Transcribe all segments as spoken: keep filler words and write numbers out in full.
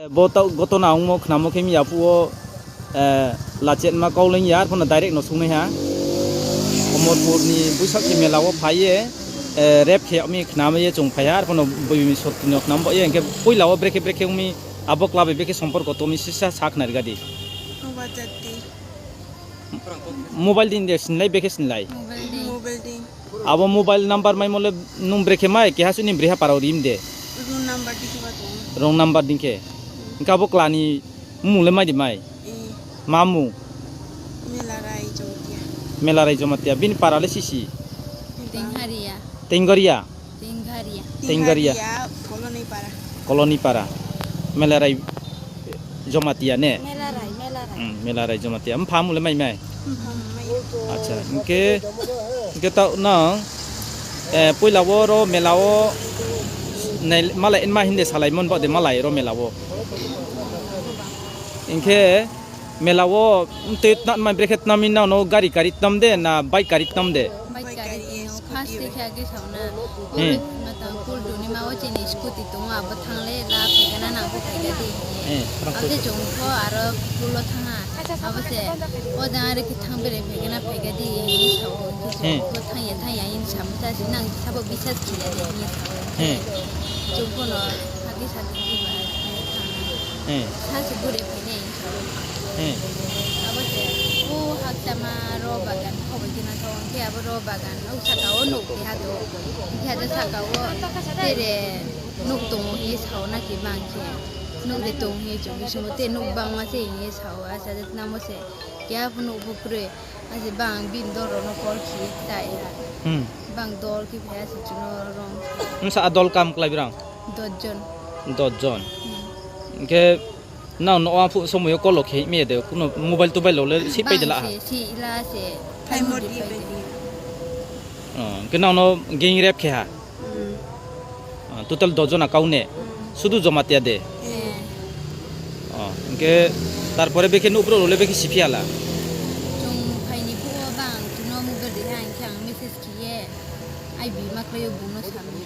Bo ta-, gotona wngmo khnamo khe mi yaphuo, eh, lachetma kau lengya, arphano direct no sungnai ha. Omorpur ni Buisakti mela o phaiye, eh, rep khe mi khnama ye chung phaiha, arphano bui mi sotino khnam bo ye, hwnkhe puila o brekhe brekhe wngmi abo club bai brekhe somporko tongmi sisa sa khnarigadi. Nobar jati. Mobile din de sinlai, brekhe sinlai. Mobile din. Mobile din. Abo mobile number mai mole nung brekhe mai, keha suni breha parao rim de. Wrong number dikhe ba tongo. Wrong number dikhe. Hwnkhe abo klani mung le mai di mai. Eh. Ma mung? Melarai Jamatia. Melarai Jamatia. Bini para le sisi? Tengharia. Tenggoria? Tengharia. Tengharia. Tengharia, Koloni para. Koloni para. Melarai Jamatia ne? Melarai, Melarai. Hmm, Melarai Jamatia. Mpha mung le mai mai? Mpha mung mai. Acha, hwnkhe, hwnkhe ta nang, eh, puila o ro mela o nai-, malai inma hinde salai mon ba de malai ro mela o. Hwnkhe mela o tei tna-, mai brekhe tnam ni nang no gari kari tnam de na bike kari tnam de? Bike kari tnam. First de khe age sauna. Hmm. Mata pul duni ma o chini scooty tongo, abo thangle la phaikhe na nang bo phaikha de. Hmm. Abo se chwng pho aro pul o thanga. Abo se o jang are khe thang bere phaikhe na phaikha de, hinwi sao. Hmm. Bo thangya thangya hinwi samo ta se nang sabo bisas khiya de hinwi sao. Hmm. Chwng pho no hagi sadi khiba hinwi thanga. Hmm. Sa se bure phainai hinwi sao. Hmm. Abo se o hakchama ro bagan khobai kheno thang khe abo ro bagan o saka o nuk keha do. Khe ado saka o tere nuk tongo hinwi sao na ki bang khe. Nuk de tongo hinwi chwng khe swngo, te nuk bangma se hinwi sao, acha de namo se keha phano bo kwrwi. Acha bang bini dol rokno call khiye ta ya. Hmm. Bang dol khe phai acha chwngno rong. Wngsa a dol kam kwlai birang? Dos jon. Dos jon. Hmm. Hwnkhe nang no aphu somoyo call khe meye de, kuno mobile tobile le si pai de la ha? Bang se, si ila se. Phai modi phai de. Oh, hwnkhe nang no gang rape khe ha? Hmm. Ah, total dos jona kau ne? Hmm. Sudu Jamatia de? Eh. Oh, hwnkhe tarpore bekhe nukbrok role bekhe siphiya la? Chwng phaini phuo bang chwngno mobile riha hwnkhe ang message khiye, ai bima khlaio bungno sami.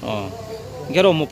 Oh, hwnkhe ro mo